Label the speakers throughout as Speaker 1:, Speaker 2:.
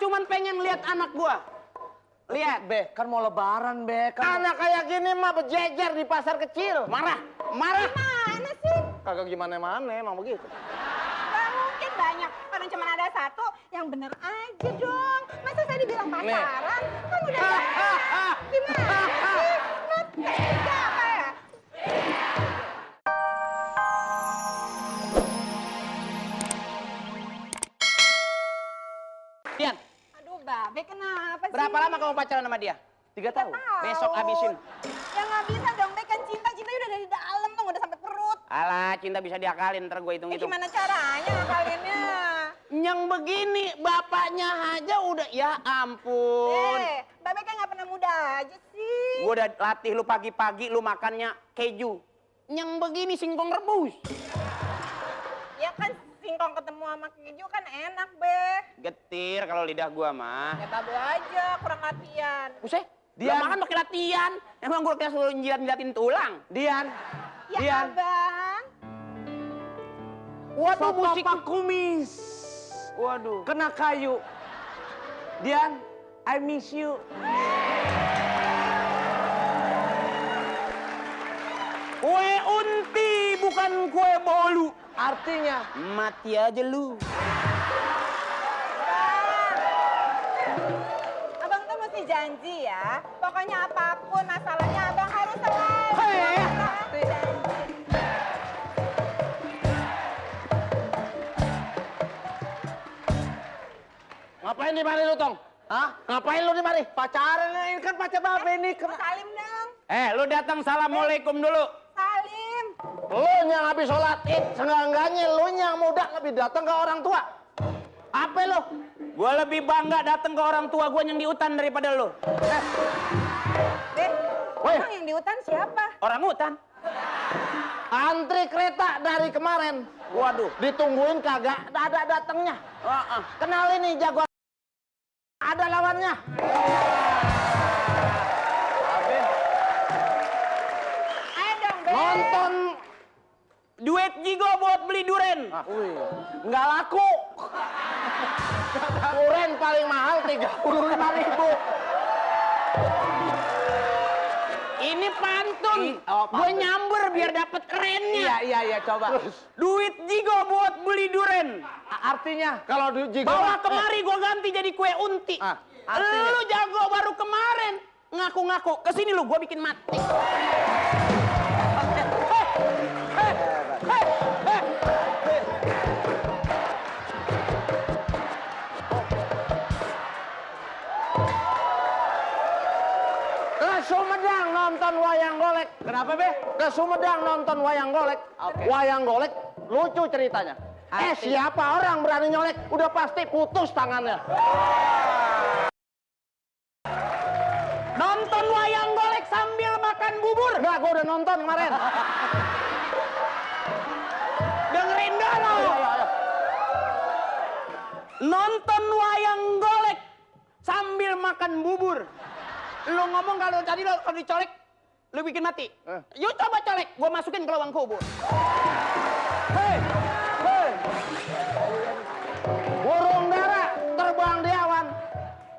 Speaker 1: cuman pengen lihat anak gua. Lihat,
Speaker 2: Be, kan mau lebaran, Be. Kan
Speaker 3: Anak kayak gini mah berjejer di pasar kecil.
Speaker 1: marah.
Speaker 4: Gimana sih?
Speaker 3: Kagak gimana-mana, emang begitu.
Speaker 4: Gak mungkin banyak. Orang cuma ada satu, yang bener aja dong. Masa saya dibilang pasaran? Kan udah banyak. Gimana sih? Nggak apa ya?
Speaker 1: Dian,
Speaker 4: Aduh, Babe kenapa sih?
Speaker 1: berapa lama kamu pacaran sama dia?
Speaker 2: 3 tahun.
Speaker 1: Besok habisin.
Speaker 4: Ya nggak bisa dong, Be. Kan cinta udah dari dalam tuh, udah sampai perut.
Speaker 1: Alah, cinta bisa diakalin, ntar gue hitung-hitung.
Speaker 4: Gimana caranya ngakalinnya?
Speaker 1: Yang begini, bapaknya aja udah, ya ampun.
Speaker 4: Babe kan nggak pernah muda aja sih.
Speaker 1: Gue udah latih lu pagi-pagi, lu makannya keju. Yang begini singkong rebus.
Speaker 4: Ya kan singkong ketemu sama keju kan enak, Be.
Speaker 1: Getir kalau lidah gua mah.
Speaker 4: Ya Babe aja, kurang latihan.
Speaker 1: Buset, dia makan pakai latihan. Emang gua kira suruh jilat-jilatin tulang.
Speaker 2: Dian.
Speaker 4: Ya
Speaker 2: Dian.
Speaker 4: Abang.
Speaker 1: Waduh,
Speaker 2: Soto
Speaker 1: musik.
Speaker 2: Pak Kumis.
Speaker 1: Waduh.
Speaker 2: Kena kayu. Dian, I miss you.
Speaker 1: Kue unti bukan kue bolu.
Speaker 2: Artinya,
Speaker 1: Mati aja lu.
Speaker 4: Abang tuh mesti janji ya. Pokoknya apapun masalahnya Abang harus selalu.
Speaker 2: Hei.
Speaker 3: Ngapain di mari lu, Tong?
Speaker 2: hah?
Speaker 3: Ngapain lu di mari?
Speaker 2: Pacaran ini kan pacar Babe ini.
Speaker 4: Salim dong.
Speaker 1: Lu datang assalamualaikum dulu.
Speaker 4: Salim.
Speaker 3: Lu yang habis sholat id, seenggak-enggaknya lu yang muda lebih datang ke orang tua. Apa lu?
Speaker 1: Gua lebih bangga datang ke orang tua gua yang di hutan daripada lu.
Speaker 4: Be,
Speaker 3: Woi.
Speaker 4: emang yang di hutan siapa?
Speaker 1: Orang hutan.
Speaker 3: Antri kereta dari kemarin.
Speaker 1: Waduh.
Speaker 3: Ditungguin kagak ada datangnya. Kenal ini jagoan. Ada lawannya.
Speaker 4: Ayo dong, Be.
Speaker 3: Nonton.
Speaker 1: Duit Jigo buat beli duren.
Speaker 3: Nggak laku. Duren paling mahal 35.000.
Speaker 1: Ini pantun. Gue nyamber biar dapet kerennya.
Speaker 2: Iya, coba.
Speaker 1: Duit Jigo buat beli duren.
Speaker 2: Artinya,
Speaker 3: Kalau Jigo
Speaker 1: Bawa kemari gue ganti jadi kue unti.
Speaker 2: artinya.
Speaker 1: Lu jago baru kemarin. Ngaku-ngaku. Kesini lu, gue bikin mati.
Speaker 3: ke Sumedang nonton wayang golek.
Speaker 2: Kenapa, Be?
Speaker 3: Ke Sumedang nonton wayang golek.
Speaker 2: Oke.
Speaker 3: Wayang golek lucu ceritanya. Siapa orang berani nyolek udah pasti putus tangannya.
Speaker 1: Nonton wayang golek sambil makan bubur.
Speaker 3: Enggak, gua udah nonton kemarin.
Speaker 1: Dengerin dulu. Nonton wayang golek sambil makan bubur. Lu ngomong kalau tadi lo kalau dicolek, lu bikin mati. Yuk coba colek, gua masukin ke lubang kubur.
Speaker 3: Hei. Burung dara terbang di awan.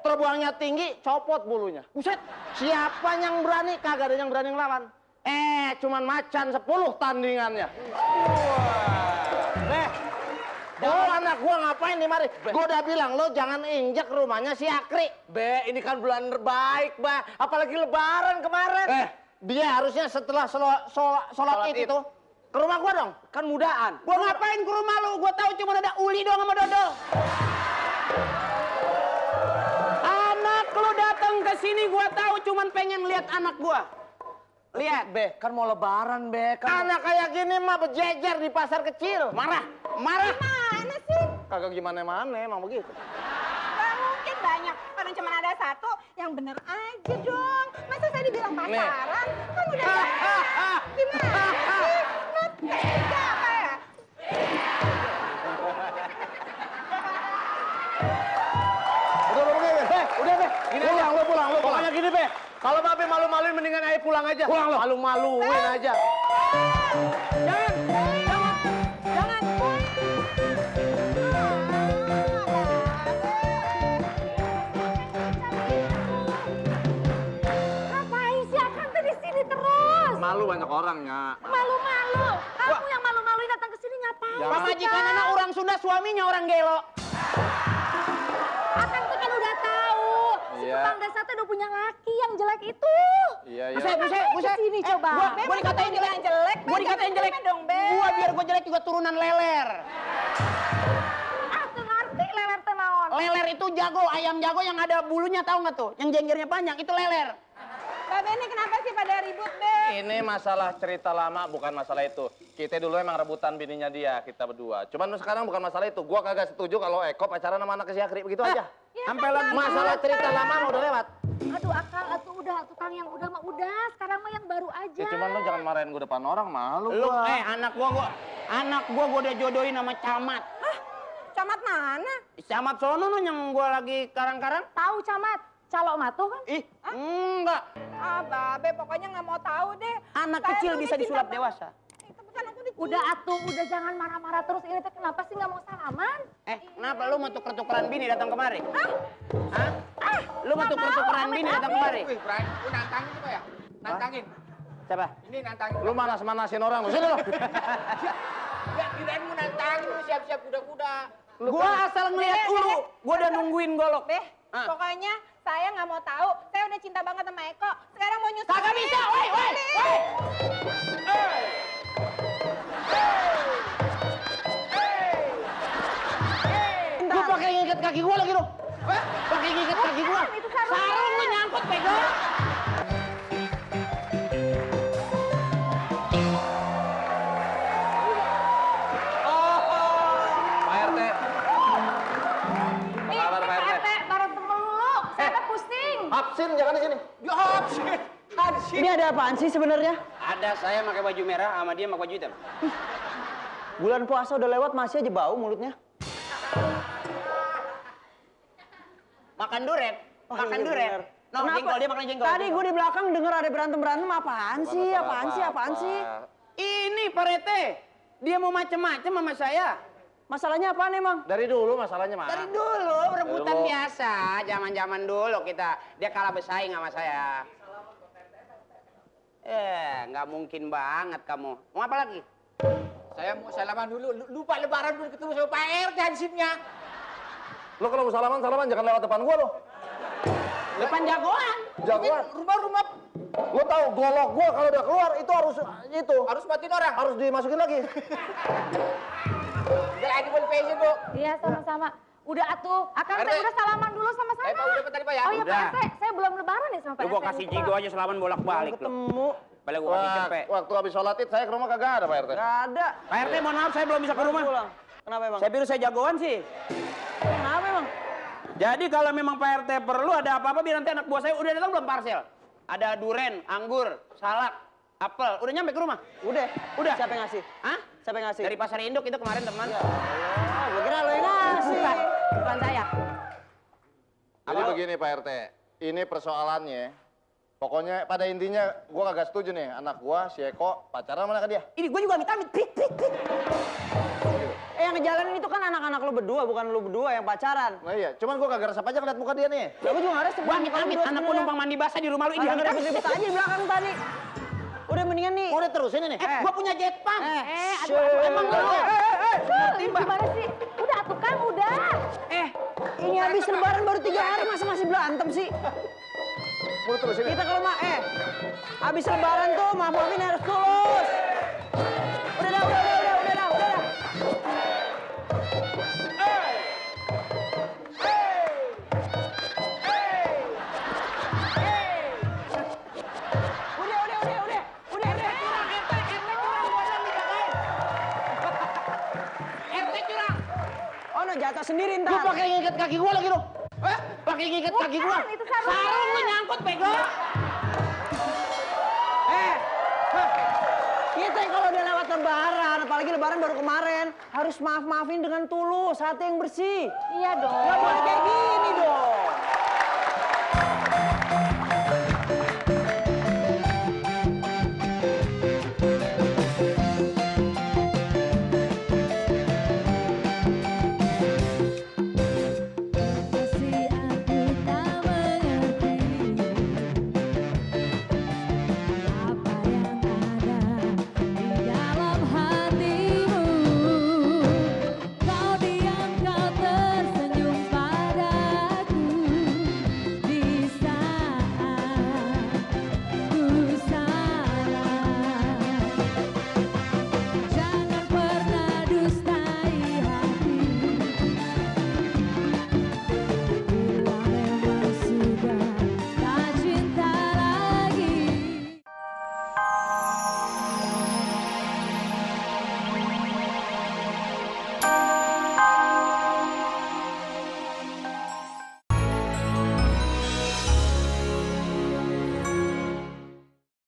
Speaker 3: Terbangnya tinggi, copot bulunya.
Speaker 1: Buset.
Speaker 3: Siapa yang berani? Kagak ada yang berani ngelawan. Cuman macan 10 tandingannya. Oh, anak gua ngapain nih mari? Gua udah bilang lo jangan injek rumahnya si Akri.
Speaker 2: Be, ini kan bulan terbaik, Ba. Apalagi lebaran kemarin.
Speaker 3: Dia harusnya setelah sholat id itu ke rumah gua dong.
Speaker 2: Kan mudaan.
Speaker 1: Gua ngapain ke rumah lu? Gua tahu cuma ada Uli doang sama Dodol. Anak lu datang ke sini gua tahu cuma pengen lihat anak gua. Lihat.
Speaker 2: Be, kan mau lebaran, Be. Kan
Speaker 3: Anak kayak gini mah berjejer di pasar kecil.
Speaker 1: Marah.
Speaker 4: Gimana sih?
Speaker 3: Kagak gimana-mana, emang begitu.
Speaker 4: Gak mungkin banyak. Orang cuma ada satu, yang bener aja dong. Masa saya dibilang pasaran? Kan udah banyak. Gimana sih? Nggak apa ya?
Speaker 3: Udah, Be. Pulang, lu pulang.
Speaker 2: Pokoknya gini, Be. Kalau Babe malu-maluin mendingan ayo pulang aja.
Speaker 3: Pulang lo.
Speaker 2: Malu-maluin aja.
Speaker 4: Jangan.
Speaker 3: malu banyak orangnya.
Speaker 5: Malu-malu. Kamu yang malu-maluin datang ke sini ngapain?
Speaker 3: Jangan.
Speaker 1: Pamajikan anak orang Sunda, suaminya orang gelo.
Speaker 5: Akang tuh kan udah tahu. Si
Speaker 3: Iya.
Speaker 5: Kepang Desa tuh udah punya laki yang jelek itu.
Speaker 3: Iya, iya.
Speaker 1: Buset.
Speaker 5: Sini coba.
Speaker 1: Gua dikatain jelek.
Speaker 4: yang jelek,
Speaker 1: Gua dikatain jelek.
Speaker 4: dong, Beb.
Speaker 1: Gua biar gua jelek juga turunan leler.
Speaker 5: Ah, tuh ngerti leler teh naon.
Speaker 1: Leler itu jago, ayam jago yang ada bulunya tahu nggak tuh? Yang jenggernya panjang itu leler.
Speaker 4: Babe ini kenapa sih pada ribut, Beb?
Speaker 3: Ini masalah cerita lama, bukan masalah itu. Kita dulu emang rebutan bininya dia, kita berdua. Cuman sekarang bukan masalah itu. Gua kagak setuju kalau Eko pacaran sama anak si Akri, begitu aja.
Speaker 1: Sampai lagi
Speaker 3: Masalah cerita lama mah udah lewat.
Speaker 5: Aduh Akang, udah tukang yang udah mah udah. Sekarang mah yang baru aja.
Speaker 3: Ya cuman lu jangan marahin gua depan orang, malu
Speaker 1: lu
Speaker 3: gua.
Speaker 1: anak gua udah jodohin sama camat.
Speaker 4: Camat mana?
Speaker 1: Camat sono no yang gua lagi karang-karang.
Speaker 5: Tahu camat, calok matuh kan?
Speaker 1: Ih, enggak.
Speaker 4: Ah, Babe pokoknya nggak mau tahu deh.
Speaker 1: Anak
Speaker 4: Saya
Speaker 1: kecil
Speaker 4: tuh
Speaker 1: bisa
Speaker 4: dicinta
Speaker 1: disulap
Speaker 4: banget.
Speaker 1: dewasa.
Speaker 4: Tapi kan aku dicinta.
Speaker 5: Udah atuh, udah jangan marah-marah terus. Ini teh kenapa sih nggak mau salaman?
Speaker 1: Kenapa lu mau tuker-tukeran bini datang kemari? Hah? Lu mau tuker-tukeran bini datang kemari?
Speaker 2: Wih, Brian, lu nantangin apa ya? Nantangin.
Speaker 1: Siapa?
Speaker 2: Ini nantangin.
Speaker 3: Lu manas-manasin orang lu. Sini lu.
Speaker 2: Ya, kirain mau nantangin lu siap-siap kuda-kuda.
Speaker 1: Gua asal ngeliat dulu. Gua udah nungguin golok.
Speaker 4: Beh, pokoknya saya nggak mau tahu. Saya udah cinta banget sama Eko. Sekarang mau nyusul.
Speaker 1: Kagak bisa, woi. Gua pakai ngikat kaki gua lagi lu. Pakai ngikat kaki gua.
Speaker 5: Itu sarungnya.
Speaker 1: Sarung lu nyangkut bego.
Speaker 3: Pak RT. Apa kabar Pak RT?
Speaker 5: RT, baru melulu. Saya teh pusing.
Speaker 3: Absin jangan di sini.
Speaker 1: Ini ada apaan sih sebenarnya? Ada saya pakai baju merah sama dia pakai baju hitam.
Speaker 6: Bulan puasa udah lewat masih aja bau mulutnya.
Speaker 1: Makan duren. Makan
Speaker 6: iya,
Speaker 1: duren.
Speaker 6: bener.
Speaker 1: No, jengkol dia makan jengkol.
Speaker 6: Tadi gue di belakang denger ada berantem-berantem apaan sih?
Speaker 1: Ini Pak Rete. Dia mau macem-macem sama saya.
Speaker 6: Masalahnya apaan emang?
Speaker 3: Dari dulu masalahnya mah.
Speaker 1: Dari dulu rebutan
Speaker 3: Dulu.
Speaker 1: biasa, zaman-zaman dulu kita. Dia kalah bersaing sama saya. Nggak mungkin banget kamu. Mau apa lagi?
Speaker 2: Saya mau salaman dulu. Lupa lebaran belum ketemu sama Pak RT hansipnya.
Speaker 3: Lu kalau mau salaman jangan lewat depan gua lu.
Speaker 1: Depan jagoan.
Speaker 3: Jagoan.
Speaker 2: Rumah-rumah
Speaker 3: Lu tahu golok gua kalau udah keluar itu
Speaker 2: harus matiin orang.
Speaker 3: harus dimasukin lagi.
Speaker 2: Biar ID bonifasi, Bu.
Speaker 5: Iya, sama-sama. Udah atuh. Akang
Speaker 2: RT.
Speaker 5: teh udah salaman dulu sama saya.
Speaker 2: Pak, udah tadi, Pak ya?
Speaker 5: Oh iya
Speaker 1: Udah.
Speaker 5: Pak RT, saya belum lebaran ya sama Pak
Speaker 1: Lu
Speaker 5: RT.
Speaker 1: gua kasih
Speaker 5: lupa.
Speaker 1: jigo aja selaman bolak-balik lu.
Speaker 6: Ketemu.
Speaker 1: Balik gua kasih cepet.
Speaker 3: Waktu habis sholat id saya ke rumah kagak ada Pak RT.
Speaker 6: Gak ada.
Speaker 1: Pak RT mohon maaf saya belum bisa ke rumah.
Speaker 6: Pulang. Kenapa emang?
Speaker 1: Saya biru saya jagoan sih.
Speaker 6: Kenapa emang?
Speaker 1: Jadi kalau memang Pak RT perlu ada apa-apa biar nanti anak buah saya udah datang belum parcel. Ada duren, anggur, salak, apel. Udah nyampe ke rumah?
Speaker 6: Udah.
Speaker 1: Udah.
Speaker 6: Siapa yang ngasih?
Speaker 1: Hah?
Speaker 6: Siapa yang ngasih?
Speaker 1: Dari pasar induk itu kemarin teman.
Speaker 6: Oh, gue kira lo yang ngasih.
Speaker 1: Bukan saya.
Speaker 3: Jadi begini Pak RT, ini persoalannya. Pokoknya pada intinya gua kagak setuju nih anak gua si Eko pacaran mana ke dia.
Speaker 1: Ini gue juga amit-amit. Prit.
Speaker 6: Yang ngejalanin itu kan anak-anak lo berdua, bukan lo berdua yang pacaran.
Speaker 3: Nah iya, cuman gua kagak resep aja ngeliat muka dia nih.
Speaker 6: Lah gue juga gak resep.
Speaker 1: Gua amit-amit anak gua numpang mandi basah di rumah lu. Ini
Speaker 6: Jangan ribet-ribet aja di belakang tadi. Udah mendingan nih.
Speaker 3: Udah terusin ini.
Speaker 1: Gua punya jetpang.
Speaker 5: Aduh, emang lu.
Speaker 1: Ngerti, Mbak?
Speaker 5: Gimana sih? Udah atuh Kang, udah.
Speaker 6: Ini habis lebaran baru 3 hari masa masih berantem sih?
Speaker 3: Udah terusin.
Speaker 6: Kita kalau habis lebaran tuh maafin harus tulus. Udah dah.
Speaker 1: RT curang.
Speaker 6: Oh, no, jatuh sendiri
Speaker 1: Lu
Speaker 6: ntar.
Speaker 1: pakai ngikat kaki gua lagi lu. Pakai ngikat kaki gua.
Speaker 5: Bukan, itu sarungnya.
Speaker 1: Sarung lu nyangkut bego.
Speaker 6: Kita kalau udah lewat lebaran, apalagi lebaran baru kemarin, harus maafin dengan tulus, hati yang bersih.
Speaker 5: Iya dong.
Speaker 6: Gak boleh kayak gini dong.